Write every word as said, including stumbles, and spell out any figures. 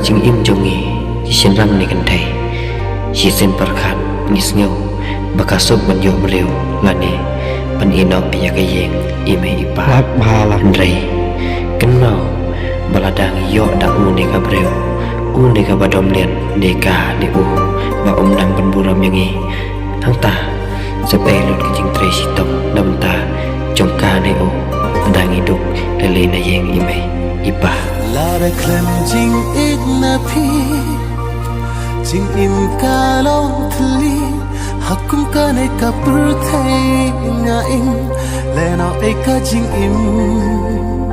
jingim jong ngi, ki shynrang ne kynthei, shisien pyrkhat ngi sngew ba ka suk ban ïoh briew lane ban ïehnoh ïa ka ïing i mei i pa. Hynrei kynmaw ba lada ngi ïoh da u ne ka briew, u ne kaba dom liat ne ka ne u ba um nang ban burom ïa ngi, hangta sa pei lut ka jingtrei shitom na bynta jong ka ne u, lada ngi duk lei lei na ïing i mei i pa. Lada khlem jingïeit na phi, jingim ka long thylli, ha kum kane ka pyrthei nga im, lehnoh ei ka jingim.